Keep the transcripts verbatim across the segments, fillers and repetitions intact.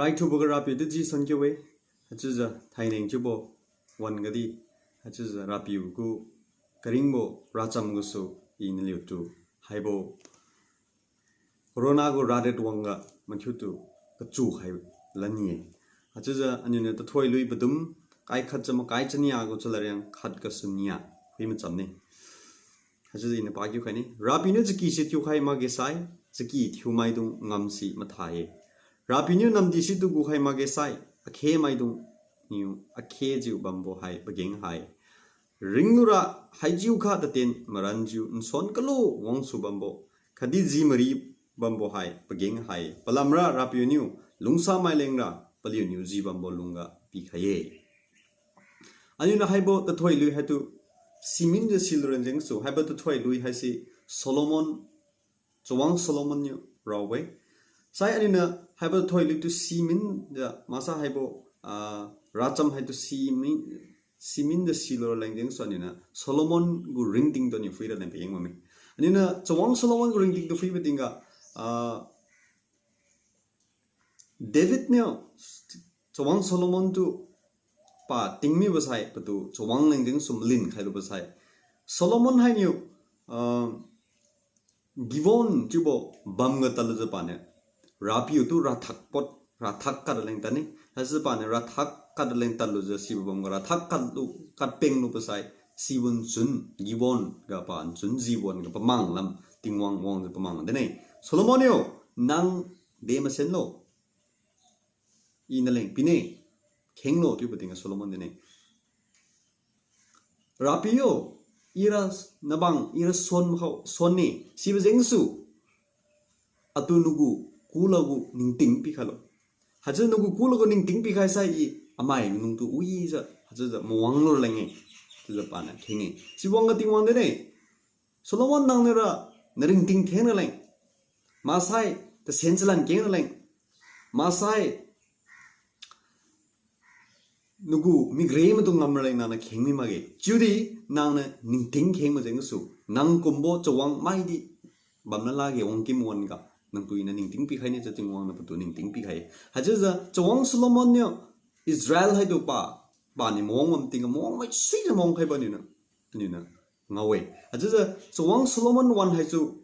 Raithuboga Rapiu tu ji san kiu-e, haichiujiu thaineng chiubo wan-ga di, haichiujiu Rapiu gu karingbo racham gasu i naliutu haibo corona gu radet wangga mathiutu kachu khai lani-e. Haichiujiu aniuniu tathoi lui padum, kai khatjiu makai chania gu chalariang khat gasu nia phui macham ne. Haichiujiu iniu pakiu khai ne. Rapiu niu chakise thiukhai makge sai, chaki thiumaidung ngamsi matha-e. Rapiu niu namdi situ gukhai makge sai, akhe maidung niu akhejiu bambo hai pageng hai ringlura haijiukha tatien maranjiu nsuan kalu wangsu bambo, khatdi ji mari bambo hai pageng hai. Palamra Rapiu niu lungsa mailengra paliuniu ji bambo lungga pikhai-e. Aniuniu haibo tathoi lui haitu siminjiu silureng jengsu, haibo tathoi lui haise Solomon, Chawang Solomon niu raobo-e. Sai aniuniu haibo tathoi lui tu siminjiu, maksa haibo, ah, racham haitu simin, siminjiu silureng jengsu aniuniu Solomon gu ringting tu aniu phuira leng pageng bamme. Aniuniu Chawang Solomon gu ringting tu phuibo tingga, ah, David niu Chawang Solomon tu pa tingmibo sai patu chawang leng jengsu malin khailubo sai, Solomon hainiu, ah, Gibeon chiubo bamga tadlujiu paniu Rapiu tu rathak pot, rathak kad leng tadne. Haichiujiu paniu rathak kad leng tadlujiu sibo bamga rathak kadlu, kadpenglubo sai, sibo nchun Gibeon ga pa nchun Gibeon ga pamang lam Tingwang wangjiu pamang dine. Solomon yo, nang de masenlo, I naleng pine, khenglo chiubo tingga Solomon dine. Rapiu yo, ira nabang, ira suan makhao, suanne, sibo jengsu atu nagu kulagu ningting pikhailo. Haichiujiu nagu kulagu ningting pikhai sai I amai nungtu wijiu, haichiujiu mawanglu leng-e, chiujiu paniu kheng-e. Sibo wangga Tingwang dine, Solomon nangniura naringting kheng raleng, maksai tasen chalan keng raleng, maksai nagu mikre maidung ngam raleng nangniu kheng mi makge. Chiudi nangniu ningting khengbo jengsu, nang kumbo chawang maidi bamna lakge wangkim wan-ga, nangtu Iniu ningting pikhaine chiu Tingwang niu patu ningting pikhai. Haichiujiu Chawang Solomon niu Israel haitu pa, paniu mawang bam tingga mawangmai suijiu mawang khaibo niu, aniuniu ngao-e. Haichiujiu Chawang Solomon wan haichiu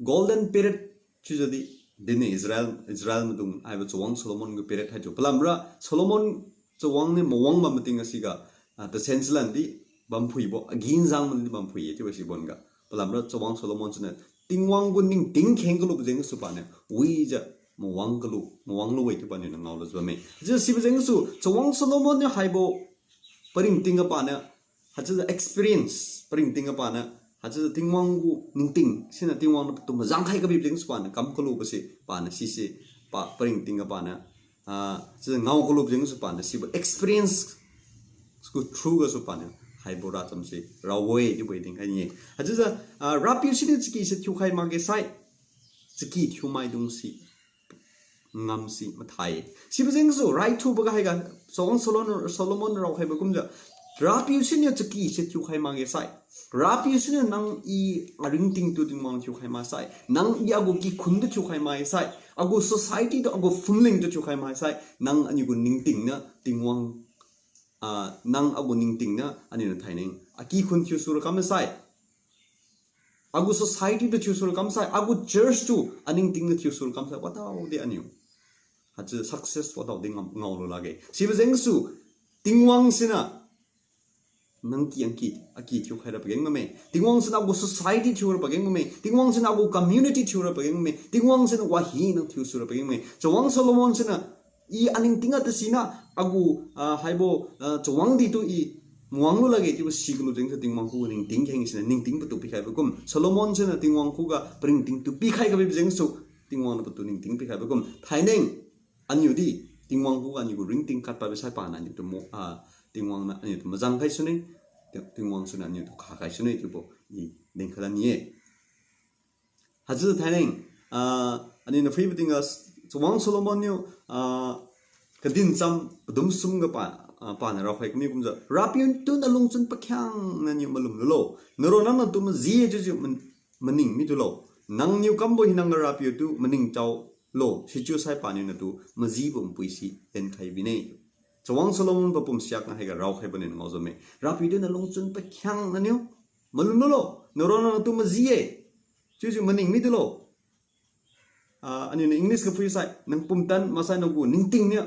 golden period chiujiu di dinne Israel, Israel maidung haibo Chawang Solomon gu period haichiu. Palamra Solomon chawang niu mawang bam mating asiga, ah, tasen chalan di bamphuibo, agi njang madi bamphui-e chiubo si bon-ga. Palamra Chawang Solomon siniu Tingwang gu ningting kheng kalubo jengsu paniu wijiu mawang kalu, mawanglu-e chiu paniu niu ngaolujiu bamme. Haichiujiu sibo jengsu Chawang Solomon niu haibo paringting ga paniu, haichiujiu experience, paringting ga paniu, haichiujiu Tingwang gu ningting siniu Tingwang niu patu majang khai kabi jengsu paniu kam kalubo se paniu sise, pa paringting ga paniu, ah, chiujiu ngao kalubo jengsu paniu sibo experience gu through gasu paniu haibo racham se raobo-e chiubo dinkhai ni-e. Haichiujiu, ah, Rapiu siniu chakise thiukhai makge sai, chaki thiumaidung si ngamsi matha-e. Sibo jengsu raithuboga haiga Chawang Solomon, Solomon raokhaibo kumjiu, Rapiu siniu chakise thiukhai makge sai, Rapiu siniu nang I aringting tu Tingwang thiukhai maksai, nang I agu kikhun tu thiukhai maksai, agu society tu, agu phumling tu thiukhai maksai, nang aniu gu ningting niu Tingwang, ah, nang agu ningting niu aniu niu thaineng akikhun thiusura kamsai, agu society tu thiusura kamsai, agu church tu aningting niu thiusura kamsai, wadaodi aniu haichiu success wadaodi ngam, ngaolu lakge. Sibo jengsu Tingwang siniu nang ki angki, aki thiukhaira pageng bamme. Tingwang siniu agu society thiura pageng bamme. Tingwang siniu agu community thiura pageng bamme. Tingwang siniu wahina thiusura pageng bamme. Chawang Solomon siniu I aningting a tasiniu agu, ah, haibo, ah, chawang ditu I mawanglu lakge chiubo si kalu jengsu Tingwang khuga ningting kheng siniu ningting patu pikhaibo kum, Solomon siniu Tingwang khuga paringting tu pikhai kabibo jengsu Tingwang niu patu ningting pikhaibo kum, thaineng aniu di Tingwang khuga aniu gu ringting khat pabo sai paniu aniu tu mo, ah, Tingwang niu aniu tu majang khai sune, Ting, Tingwang siniu aniu tu kha khai sune chiubo I dinkhai la ni-e. Haichiujiu thaineng, ah, aniu niu phuibo tingga Chawang Solomon niu, ah, kadin cham padum sumga pa, ah, paniu raokhai kami kumjiu, Rapiu tu nalungchun pakhiangna niu malum lulo. Naronna natu maji chiujiu man, maning mi tulo. Nangniu kambo hinangga Rapiu tu maningchao lo, sichiusai paniu natu majibo npui si tenkhai bine. Chawang Solomon papum siakna haiga raokhaibo niu ngaojamme. Rapiu tu nalungchun pakhiangna niu malum lulo, naronna natu maji-e. Chiujiu maning midulo. Ah, aniu niu English ga phuisai, nang pumtan maksai nagu ningting niu,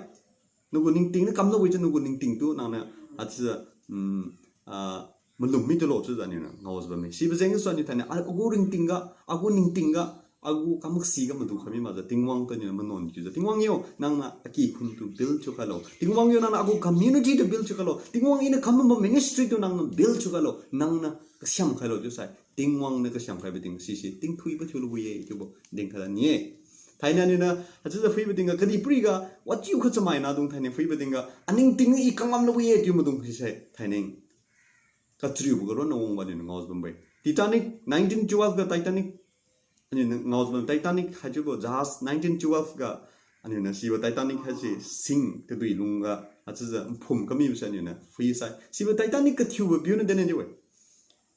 nagu ningting niu kamlo wijiu nagu ningting tu nangniu, achiujiu, um, ah, malum midulo chiujiu aniu niu ngaojiu bamme. Sibo jengsu aniu thainai, ah, agu ringting ga, agu ningting ga, agu kamaksi ga madu khaimi makjiu Tingwang tu aniu manon kiujiu. Tingwang yo, nangniu akikhun tu build thiukhailo. Tingwang yo, nangniu agu community tu build thiukhailo. Tingwang, iniu kam bambo ministry tu nangniu build thiukhailo. Nangniu kasiam khailo chiusai, Tingwang niu kasiam khaibo ting sise tingthui pathiu luwi-e chiubo dinkhai la ni-e. Thainai aniu niu haichiujiu phuibo tingga kadihpiriga, wajiu kha chamaina dung thainai phuibo tingga, aningting i kangam luwi-e chiu maidung sise thainai kachariubo ga ronna wangbo aniu niu ngaojiu bambo-e. Titanic, nineteen twelve ga Titanic, aniu niu ngaojiu bam Titanic haichiubo jahaz nineteen twelve ga, aniu niu sibo Titanic haise sing tadui lungga, achiujiu nphum kamibo se aniu niu phuisai. Sibo Titanic kathiubo piu niu dinne chiu-e.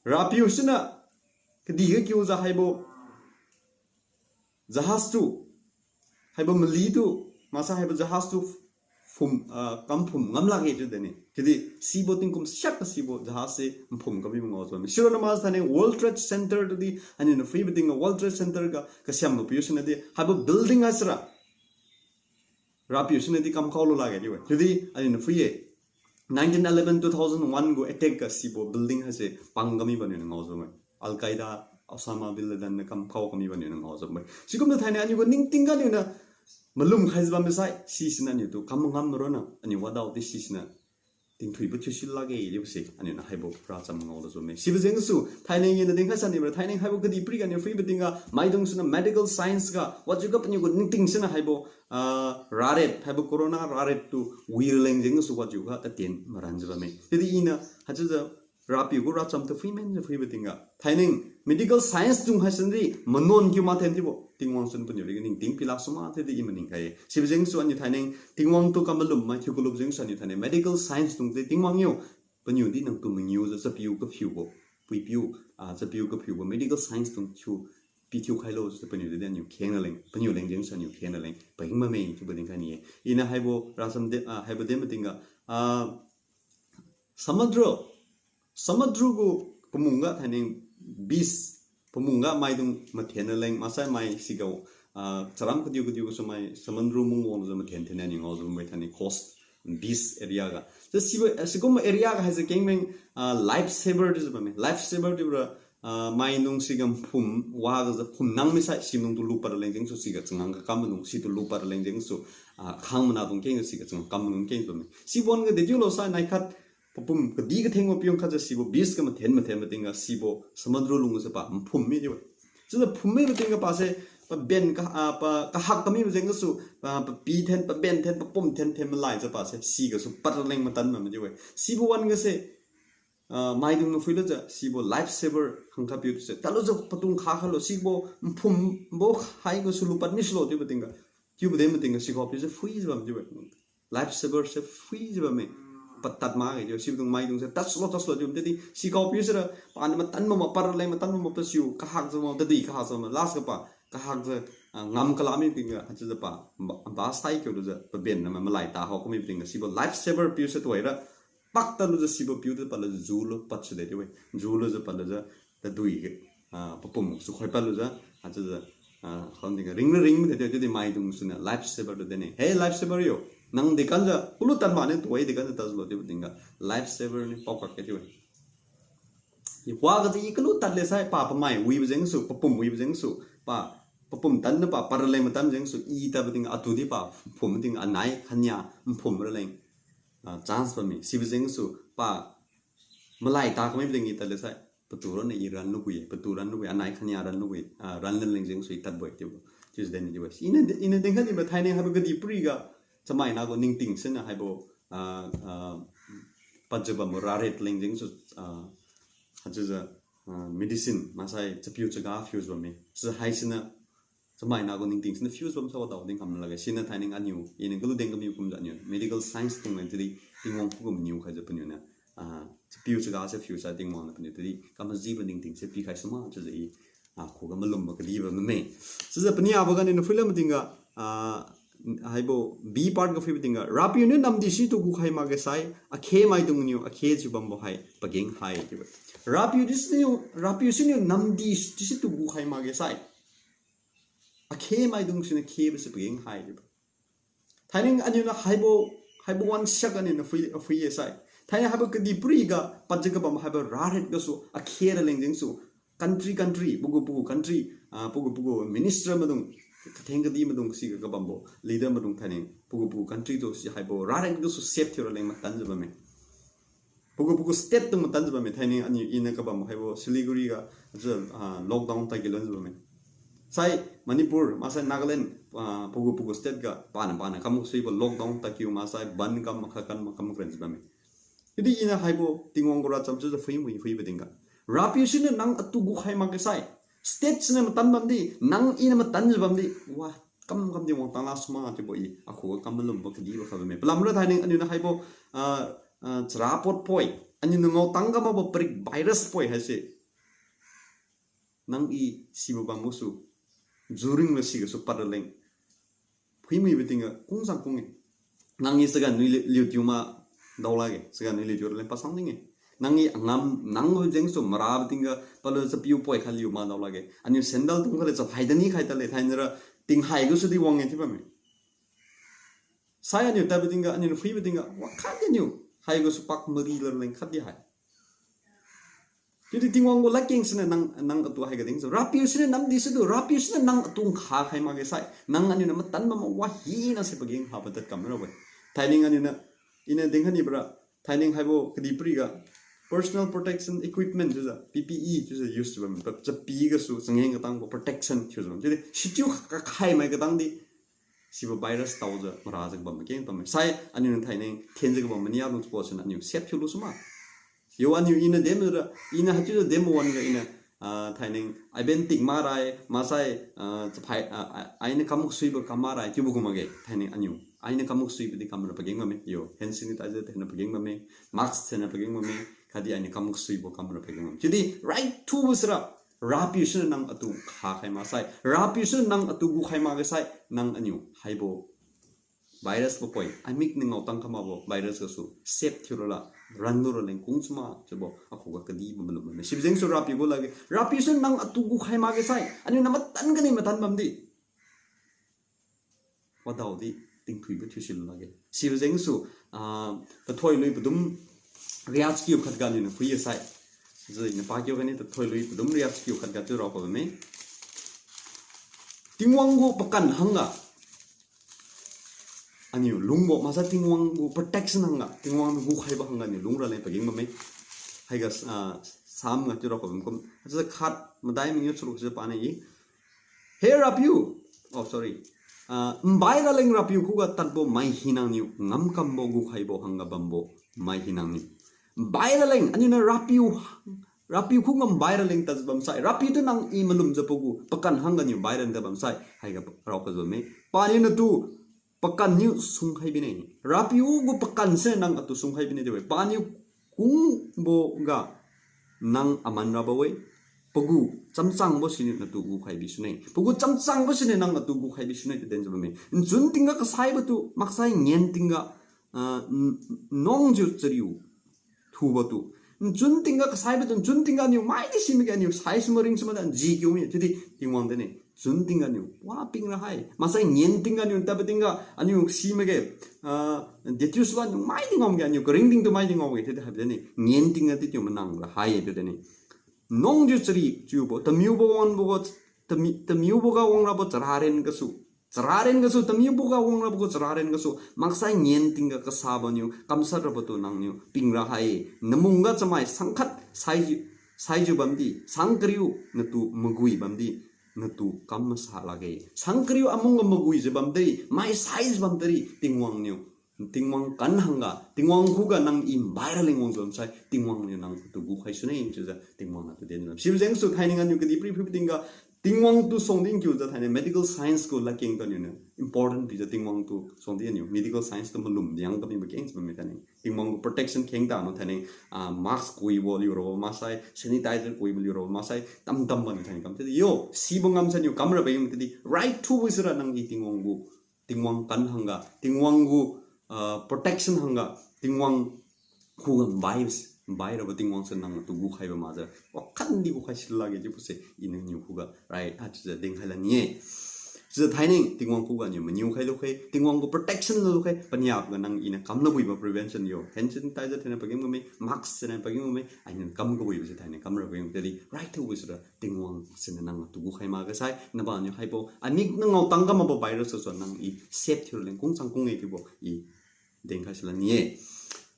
Rapiu siniu kadihga kiujiu haibo jahaz tu, haibo mali tu, maksai haibo jahaz tu phum, ah, kamphum ngam lakge chiu dinne. Chiudi sibo tingkum siakga sibo jahaz se nphum kamibo ngaojiu bamme. Sironna maksai thainai World Trade Center tudi, aniu niu phuibo tingga World Trade Center ga kasiambo piu siniu di, haibo building haisira Rapiu siniu di kamkhao lu lakge chiu-e. Chiudi aniu niu phui-e. Nineteen eleven, two thousand one gu attack ga sibo building haise pang kamibo aniu niu ngaojiu bamme. Al Qaeda, Osama bin Laden niu kamkhao kamibo aniu niu ngaojiu bamme. Sikumniu thainai aniu gu ningting ga aniu niu malum khaijiu bambo sai, sisiniu aniu tu kam ngam ronna, aniu wadao di sisiniu tingthui pathiu si lakge chiubo se aniu niu haibo racham ngao lujiu bamme. Sibo jengsu thainai iniu dinkhai sanibo ra, thainai haibo kadihpiriga aniu phuibo tingga, maidung siniu medical science ga, wajiu ga paniu gu ningting siniu haibo, ah, rarep, haibo corona rarep tu wi raleng jengsu wajiu ga tatien maranjiu bamme. Chiudi iniu haichiujiu Rapiu gu racham tu phuimenjiu phuibo tingga, thainai medical science dung haisandi manon kiu mathen chiubo Tingwang siniu paniu riga ningting pilak suma chiudi i maning khai-e. Sibo jengsu aniu thainai Tingwang tu kamalum mai thiu kalubo jengsu aniu thainai medical science dung di Tingwang yo, paniu di nangtu mangiujiu chapiu kaphiubo, puipiu, ah, chapiu kaphiubo medical science dung thiu pithiu khailo chiujiu paniu di aniu kheng raleng, paniu leng jengsu aniu kheng raleng pahing bamme chiubo dinkhai ni-e. Iniu haibo rasam de, ah, haibo de matingga, ah, Samudra, samudra gu pamung ga thainai beach, pamung ga maidung mathen raleng, maksai mai siga, ah, charam kadiu kadiu gasu mai samudra mungwangjiu mathen thenni ngaojiu bambo-e thainai coast, beach area ga. Chiu sibo, eh, sikumbo area ga haise kengmeng, ah, life saver chiujiu bamme. Life saver chiubora, ah, maidung siga phum, wagajiu phum nang misai, si maidung tu lupad raleng jengsu siga changam kakam maidung, situ lupad raleng jengsu, ah, khang mana dung kengjiu siga changam kam maidung kengjiu bamme. Sibo wan ga dechiulo sai naikhat, papum kadi kathengbo piu khatjiu sibo beach ga mathen mathen matingga sibo samudra lung gasu pa nphum mi chiu-e. Chiujiu phum mibo tingga pase, paben ka, ah, pa, kahak kamibo jeng gasu, ah, papi then, paben then, papum then then malaijiu pase, sigasu pad raleng matan bamme chiu-e. Sibo wan gase, ah, maidung niu phuilujiu, sibo life saver khangkhat piu tuse, tadlujiu patung kha khailo, sibo nphumbo hai gasu lupad mi sulo chiubo tingga, chiubo de matingga sikhao piu se phuijiu bam chiu-e. Life saver se phuijiu bamme. Patad makge chiu, sibo dung maidung se tadsulo, tadsulo chiu, tadi sikhao piu sira, paniu matan bam ma, pad raleng matan bam ma, pasiu kahakjiu ma, tadi kahakjiu ma, last ga pa, kahakjiu, ah, ngam kala mi tingga, haichiujiu pa, ba, ba sai kiulujiu, paben na ma, malai ta hao kami tingga, sibo life saver piu se tuhoira, pak tadlujiu sibo piu tu padlujiu julo, pad side chiu-e, julojiu padlujiu, tadui ge, ah, papum su khoi padlujiu, haichiujiu, ah, kham tingga ring ring de chiu, chiudi maidung suniu life saver tu dinne. Hey, life saver yo, nang dekamjiu kalu tad mane, tuhoidi kamjiu tadlo chiubo tingga, life saver niu paokak ke chiu-e. I wagajiu i kalu tadle sai pa pamai wibo jengsu, papum wibo jengsu, pa papum tanna pa pad raleng matan jengsu, i tadbo tingga atudi pa phum tingga anai khania nphum raleng, ah, chance bamme. Sibo jengsu pa malai ta kamibo tingga i tadle sai, patu ronna i ranlu wi, patu ranlu wi, anai khania ranlu wi, ah, ran raleng jengsu i tadbo-e chiubo. Chiujiu dinne chiu-e. Iniu, iniu dinkhai nibo thainai haibo kadihpiriga, chamaina gu ningting siniu haibo, ah, ah, padjiu bambo rarep leng jengsu, ah, haichiujiu, ah, medicine, maksai chapiu chaga phiujiu bamme. Chiujiu haisiniu, chamaina gu ningting siniu phiujiu bam sa wadao dingkham lakge. Siniu thainai aniu, iniu kalu deng kami kumjiu aniu medical science tung leng chiudi, Tingwang khuga maniu khaijiu paniu niu, ah, chapiu chaga se phiu sai Tingwang niu paniu tadi kamajibo ningting se pikhai suma chiujiu i, ah, khuga malumbo kadibo bamme. Chiujiu paniabo ga aniu niu phuilam tingga, ah, haibo B part ga phuibo tingga, Rapiu niu namdi situ gukhai makge sai, akhe maidung niu akhe chiu bambo hai pageng hai chiubo. Rapiu di siniu, Rapiu siniu namdi situ gukhai makge sai, akhe maidung siniu khebo si pageng hai chiubo. Thainai aniu niu haibo, haibo wansiak aniu niu phui, phui ye sai. Thainai haibo kadihpiri ga padjiu kabam haibo rariat gasu akhe raleng jengsu, country, country, pagu pagu country, ah, pagu pagu minister maidung, katheng kadi maidung siga kabambo leader maidung thainai pagu pagu country tu si haibo rariat gasu sep thiu raleng matanjiu bamme. Pagu pagu state tu matanjiu bamme. Thainai aniu iniu kabam haibo Siliguri ga, aja, ah, lockdown tadkiu lanjiu bamme. Sai Manipur, maksai Nagaland, ah, pagu pagu state ga paniu paniu kam suibo lockdown tadkiu maksai ban kam makha kan makam krenjiu bamme. Chiudi iniu haibo Tingwang gu racham chiujiu phuimui phuibo tingga, Rapiu siniu nang atu gukhai makge sai, state siniu matan bamdi, nang iniu matanjiu bamdi, wa, kam kam di wangtang la suma chiubo i akhuga kam malumbo kadibo kha bamme. Palamra thainai aniu niu haibo, ah, ah, chara pot poi, aniu niu ngaotang kam makbo parik virus poi haise, nang i sibo bambosu, juring la sigasu pad raleng phuimuibo tingga kungchang kung-e. Nang i chagan nui liu, liu tiu ma dao lakge, chagan nui liu tiu raleng pasang ning-e. Nang i angam nang gu jengsu marabo tingga palu chapiu poi kha liu ma dao lakge. Aniu sandal tung khale chaphai dani khai tale thainai ra tinghai gasu di wang-e chiu bamme. Sai aniu tadbo tingga, aniu niu phuibo tingga, wa khatdi aniu haigasu pak mari raleng khatdi hai. Chiudi Tingwang gu ladkeng siniu nang, nang atu haiga dingsu, Rapiu siniu namdi situ, Rapiu siniu nang atu nkha khai makge sai, nang aniu niu matan bam wa hina se pageng habo tad kam rabo-e. Thainai aniu niu, iniu ding khani bra, thainai haibo kadihpiri ga personal protection equipment chiujiu, P P E chiujiu use chiu bam, chapi gasu changeng katangbo protection thiujiu bam. Chiudi sichiu kakhai mai katang di sibo virus taojiu marajiu kabam keng bamme. Sai aniu niu thainai thenjiu kabam mania lung support siniu aniu sep thiulu suma. Yo aniu iniu dem ra, iniu haichiujiu dem wan ga iniu, ah, thainai abentik marai, maksai, ah, chaphai, ah, ah, ainiu kam kasuibo kam marai chiubo gu makge. Thainai aniu ainiu kam kasuibo di kamra pageng bamme. Yo, hand sanitizer thainai pageng bamme, mask thainai pageng bamme, khatdi ainiu kam kasuibo kamra pageng bamme. Chiudi right thubo sira, Rapiu siniu nang atu nkha khai maksai, Rapiu siniu nang atu gukhai makge sai, nang aniu haibo virus bo poi, amik niu ngaotang kam makbo virus gasu sep thiu rala, ranlu raleng kung suma chiubo akhuga kadibo malum bamme. Sibo jengsu Rapiu gu lakge, Rapiu siniu nang atu gukhai makge sai, aniu niu matan kani matan bamdi wadaodi tingthuibo thiusilu lakge. Sibo jengsu, ah, Tathoilui padum riat chakiu khat ga aniu niu phui ye sai, jiniu pakiu kani Tathoilui padum riat chakiu khat ga chiu raokhai bamme. Tingwang gu pakan hangga aniu lungbo, maksai Tingwang gu protection hangga, Tingwang niu gukhaibo hangga aniu lung raleng pageng bamme. Haiga, ah, Psalm ga chiu raokhai bam kum, haichiujiu khat madai mangiu charuk jiu paniu-e. He Rapiu, oh sorry, ah, mbai raleng Rapiu khuga tadbo mai hina niu ngamkambo gukhaibo hangga bambo mai hina niu. Mbai raleng, aniu niu Rapiu, Rapiu khuga mbai raleng tadjiu bamsai, Rapiu tu nang i malumjiu pagu pakan hangga niu mbai raleng tadjiu bamsai, haiga raokhai bamme. Paniu natu pakan niu sungkhai bine. Rapiu gu pakan se nang atu sungkhai bine chiu-e. Paniu kungboga nang aman rabo-e. Pagu chamchangbo siniu natu gukhai bisune. Pagu chamchangbo siniu nang atu gukhai bisune chiu denjiu bamme. Nchun tingga kasaibo tu maksai ngen tingga, ah, n-, nongjiu chariu thubo tu. Nchun tingga kasaibo tu, nchun tingga niu maidi si makge, niu sai suma ring suma da ji kiu mi, chiudi Tingwang dine. Nchun tingga niu wa ping ra hai, maksai ngen tingga niu tadbo tingga aniu si makge, ah, dechiu suwa niu maidi ngao makge, aniu karingting tu maidi ngao makge chiudi haibo dine. Ngen tingga di chiu manang ra hai chiu dine. Nongjiu chari chiubo, tamiubo wangbo ga, tami-, tamiuboga wangrabo chararen gasu, chararen gasu, tamiuboga wangrabo gu chararen gasu, maksai ngen tingga kasabo niu, kamshat rabo tu nangniu ping ra hai. Namungga chamai sangkhat saijiu, saijiu bamdi, sangkariu natu magui bamdi, natu kam masa lakge. Sangkariu amungga maguijiu bamdi, mai saijiu bamdi, Tingwang niu, Tingwang kan hangga, Tingwang khuga nang i mbai raleng wangjiu bamsai, Tingwang niu nang tu gukhai sune chiujiu Tingwang natu den lam. Sibo jengsu thainai aniu kadihpiri phui tingga, Tingwang tu suang din kiujiu thainai medical science gu ladkeng tu aniu niu important pijiu Tingwang tu suang din aniu medical science tu malum diang kami ba keng si bamme thainai. Tingwang gu protection kheng tanu thainai, ah, mask kuibo liurabo maksai, sanitizer kuibo liurabo maksai, tamtam bani thainai kam. Chiudi yo, sibo ngam sai niu kamra baeng chiudi, right to wisra nang i Tingwang gu, Tingwang kan hangga, Tingwang gu, ah, protection hangga, Tingwang khuga bai, bai rabo Tingwang se nang tu gukhaibo makjiu. Wakhan di gukhai silakge chiubo se, i nang niu khuga, right, ah, chiujiu dinkhai lani-e. Chiujiu thainai, Tingwang khuga niu maniu khai lukhai, Tingwang gu protection lukhai, paniaboga nang i niu kamla buibo prevention yo. Hand sanitizer thainai pageng bamme, mask thainai pageng bamme, ai niu kam kabuibo se thainai, kamra baeng chiudi, right to wisra, Tingwang siniu nang tu gukhai makge sai, naba niu haibo, ani nang ngao tang kam mabo virus sa nang i safe thiu leng kung chang kung-e chiubo i dinkhai silani-e.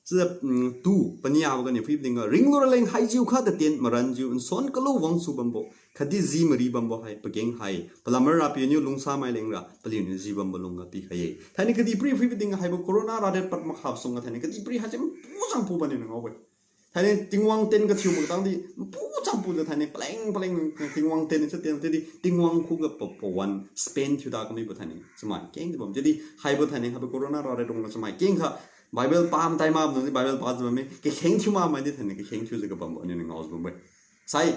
Chiujiu, mm, tu, paniaboga niu phui tingga, ringlu raleng haijiu kha tatien maranjiu, nsuan kalu wangsu bambo, khatdi ji mari bambo hai, pageng hai, palamra Rapiu niu lungsa mai lengra, paliu niu ji bambo lungga pikhai-e. Thainai kadihpiri phui tingga haibo corona radet pad makhap sungga thainai kadihpiri haisi mpu chang pu bani nang ngao-e. Thainai Tingwang tien kathiu matang di, mpu chang pujiu thainai, paleng, paleng, Tingwang tien sa tien, chiudi Tingwang khuga pa, pawan, spend thiu da kamibo thainai, chamai keng di bam. Chiudi, haibo thainai, haibo corona radet rongga chamai keng kha, Bible pa matai ma bam di Bible pa jiu bamme, kakheng thiu ma mai di thainai, kakheng thiujiu kabambo, aniu niu ngaojiu bambo. Sai,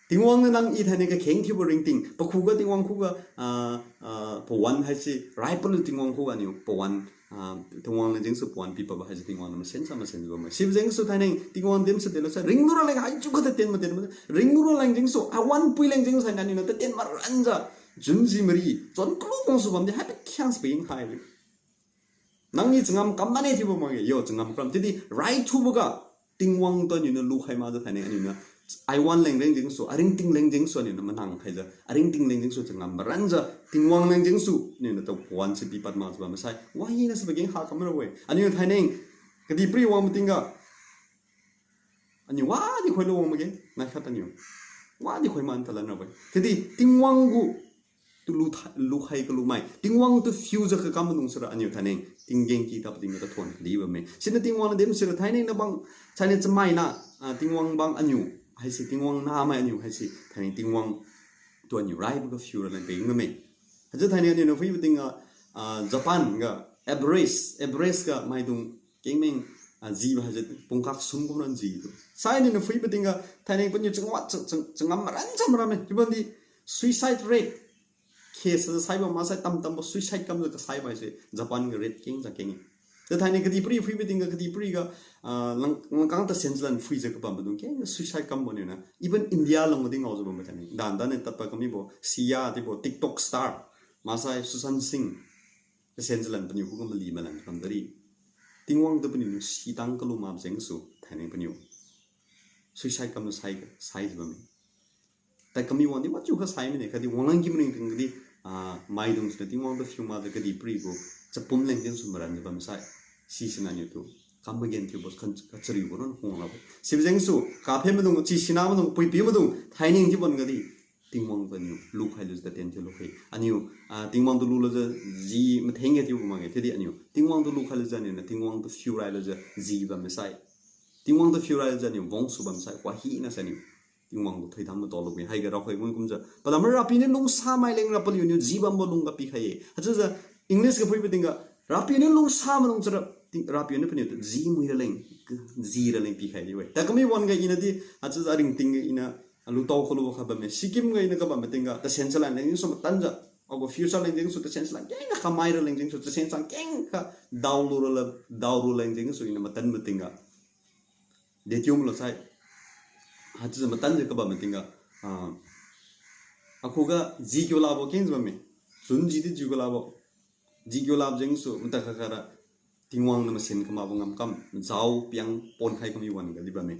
Tingwang niu nang i thainai kakheng thiubo ringting, pakhuga Tingwang khuga, ah, ah, pawan haise, rai palu Tingwang khuga niu, pawan, ah, Tingwang leng jengsu pawan pipad ba haise Tingwang niu masen sa masen jiu bamme. Sibo jengsu thainai, Tingwang dimse telo sa, ringlu raleng haijiu kha tatien matien ma, ringlu raleng jengsu, awan pui leng jengsu, thainai niu na tatien maranjiu, jun ji mari, chon kalu kungsu bamdi, hai pakhiang spin khai. Nang i changam kam mane chiubo makge, yo changam kam. Chiudi, rai thuboga, Tingwang tu aniu niu lukhai makjiu thainai aniu niu, aiwan leng leng jengsu, aringting leng jengsu aniu niu manang khaijiu, aringting leng jengsu changam maranjiu, Tingwang leng jengsu, aniu niu tu pawan se pipad makjiu bam sai, wahina se pageng ha kamra-e. Aniu thainai, kadihpiri wang matingga, aniu wadi khoilu wang makge, naikhat aniu. Wadi khoi man talan rabo-e. Chiudi, Tingwang gu, tu lu tha-, lukhai kalumai. Tingwang tu phiujiu kakam maidung sira aniu thainai, tinggen ki tap tingga tathon kadi bamme. Siniu Tingwang niu dimsira thainai nabang, thainai chamaina, ah, Tingwang bang aniu, haise Tingwang namai aniu, haise thainai Tingwang tu aniu raiboga phiu raleng peng bamme. Haichiu thainai aniu niu phuibo tingga, ah, Japan ga, Everest, Everest ga maidung kengmeng, ah, jibo haise pungkak sum kumran jitu. Sai aniu niu phuibo tingga, thainai paniu changwat, chang, chang, changam maran cham ramme. Chiubamdi suicide rate. Case saibo maksai tamtambo suicide kamjiu kasaibo haise Japan ga rate keng ja keng-e. Chiu thainai kadihpiri phuibo tingga kadihpiri ga, ah, lang, langkang tasen chalan phuijiu kabam maidung keng suicide kambo niu na. Even India lungga di ngaojiu bambo thainai. Dan dan niu tadpad kamibo, Sia chiubo TikTok star, maksai Sushant Singh. Tasen chalan paniu khuga mali malan kam dari. Tingwang tu paniu niu sitang kalu mak jengsu, thainai paniu suicide kamjiu sai, saijiu bamme. Tai kami wangdi wajiukha sai mine, khatdi wanglan ki maning tingga di, ah, maidung siniu Tingwang tu phiu makjiu kadihpiri gu, chapum leng jengsu maranjiu bam sai. Sisiniu aniu tu, kam magen thiubo khan, kachariubo ron khung rabo. Sibo jengsu, kaphe maidung, chi sina maidung, puipi maidung, thainai chiu bamga di. Tingwang tu aniu lukhai lujiu tatien thiu lukhai. Aniu, ah, Tingwang tu lulujiu ji mathengge chiubo makge. Chiudi aniu Tingwang tu lukhai lujiu aniu niu Tingwang tu phiu rai lujiu ji bam sai. Tingwang tu phiu rai lujiu aniu wangsu bam sai. Wahina sai aniu Tingwang gu thoidam matalu-e. Haiga raokhai gun kumjiu, palamra Rapiu niu lungsa mai lengra paliu niu ji bambo lungga pikhai-e. Haichiujiu English ga phuibo tingga, Rapiu niu lungsa maidung chara, Ting-, Rapiu niu paniu tu ji mui raleng, ji raleng pikhai di-e. Takami wan ga ina di, haichiujiu aringting ga ina, alutao kalubo kha bamme. Sikkim ga ina kabam matingga, tasen chalan leng jengsu matanjiu, agu future leng jengsu tasen chalan kengkha kamai raleng jengsu, tasen chalan kengkha daolu rala, daolu leng jengsu ina matan matingga. Detiu malo sai. Haichiujiu matanjiu kabam matingga, ah, akhuga ji kiu labo kengjiu bamme. Chun ji di ji kiu labo. Ji kiu labo jengsu, matakha khara, Tingwang niu masen kamakbo ngamkam, jao piang ponkhai kami wan ga di bamme.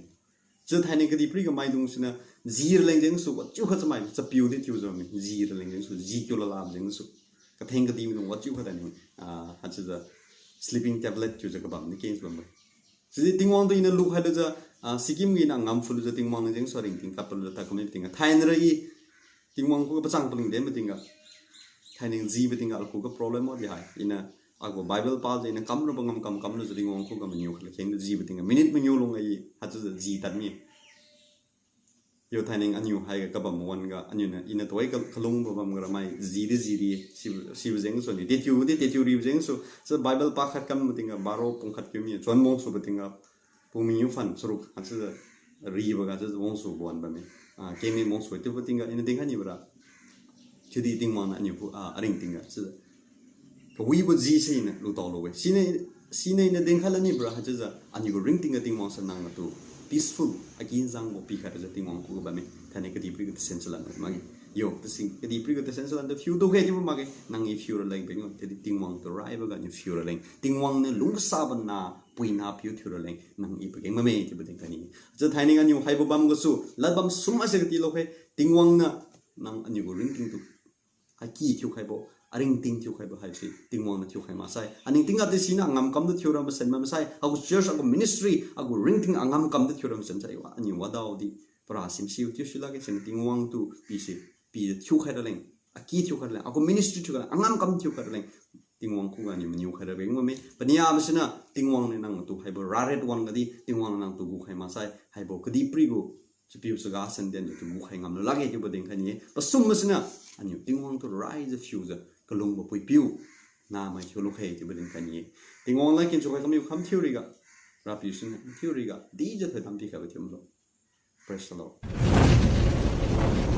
Chiu thainai kadihpiri ga maidung siniu, ji raleng jengsu, wajiukha chamai, chapiu di thiujiu bamme, ji raleng jengsu, ji kiu labo jengsu. Katheng kadi maidung wajiukha thainai, ah, haichiujiu sleeping tablet thiujiu kabam di kengjiu bamme. Sidi Tingwang tu ina lukhai lujiu, ah, Sikkim ga ina ngam phu lujiu Tingwang leng jengsu ringting kap lujiu takami tingga. Thainai ra i, Tingwang khuga pachang paling de matingga. Thainai ji matingga akhuga problem mo di hai. Ina agu Bible pajiu ina kamrabo ngamkam kam lujiu Tingwang khuga mangiu khat la kheng ji matingga. Minute mangiu lung ai haichiujiu ji tad mi. Yo thainai aniu haiga kabam wan ga, aniu niu, ina tuhoika kalungbo bam ga ramai, zi di zi di, si, sibo jeng su ni, tetiu di tetiu ribo jeng su, si Bible pakhat kam mating ga, baro pungkhat kiu mi, chuan wang su bating ga, pung mi yu fan, saruk, a, si, ribo ga, si, wang su wan bamme. A, kemi wang su, tiu bating ga, ina ding hani bara. Chiudi Tingwang niu aniu pu, a, aringting ga, si, kawibo ji siniu lutao lo-e. Siniu, siniu ina ding khala ni bra haichiujiu, aniu gu ringting ga Tingwang sa nang atu peaceful, akinzangbo pikhaijiu Tingwang khuga bamme. Thainai kadihpiri gu tasen salan makge. Yo, tasi, kadihpiri gu tasen salan tu phiu tu khe chiubo makge. Nang i phiu raleng peng o, chiudi Tingwang tu raibo ga niu phiu raleng. Tingwang niu lungsabo na, puina piu thiu raleng. Nang i pageng bamme, chiubo ding kani. Chiu thainai aniu haibo bam gasu, lad bam sum ase kati lo khe. Tingwang niu, nang aniu gu ringting tu aki thiukhaibo, aringting thiukhaibo haise, Tingwang niu thiukhai maksai. Aningting ati siniu angam kam tu thiura masen maksai, agu church, agu ministry, agu ringting angam kam tu thiura masen sai, wa, aniu wadao di, para simsiu thiu silakge, siniu Tingwang tu pise, pi thiukhai raleng, aki thiukhai raleng, agu ministry thiukhai raleng, angam kam thiukhai raleng, Tingwang khuga niu maniu khai raleng bamme, paniabo siniu, Tingwang niu nang tu haibo raret wang gadi, Tingwang nang tu gukhai maksai, haibo kadihpiri gu, chapiu chaga senden tu gukhai ngam lu lakge chiubo ding kani-e. Pasum masiniu, aniu Tingwang tu raijiu phiujiu, kalungbo puipiu, namai thiu lu khe chiubo ding kani-e. Tingwang ladkeng thiukhai kamiu kham thiu riga, Rapiu siniu thiu riga, dijiu thoidam pikhaibo thiu malo. Praise the Lord.